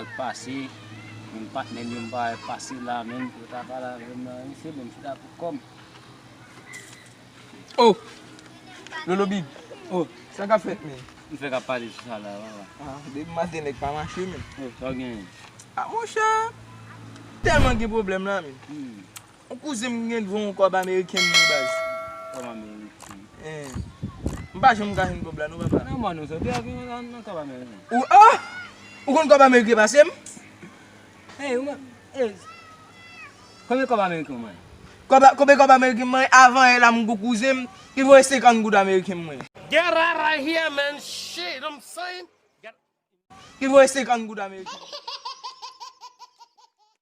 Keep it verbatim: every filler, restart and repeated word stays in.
Pase, menm patnè m yo m pa wè pase la, menm yo ta pale avè m nan, se menm chita pou kò m. Oh! Lolo Bib. Oh, sa k ap fèt, men? M fèk ap pale sou sa la, papa. Ah, depi maten nèg pa mache, men. Oh, sa w genyen? Ah, monchè, tèlman gen pwoblèm la, men. Hmm. Yon kouzen m gen devan yon kòb ameriken nan baz. Kòb ameriken? Eh. M pa janm ka jwenn kòb la, non, papa. Nan mòn ou soti, a gen nan, nan kòb ameriken. Ou, ah! Ou konn kòb ameriken pase m? Hey, ou mwen, hey, konbyen kòb ameriken ou mwen? Kòb, konbyen kòb ameriken mwen? Avan yè la, m gon kouzen m ki voye senkant goud ameriken mwen. Get out of here, man. Shit, I'm saying. Ki voye senkant goud ameriken.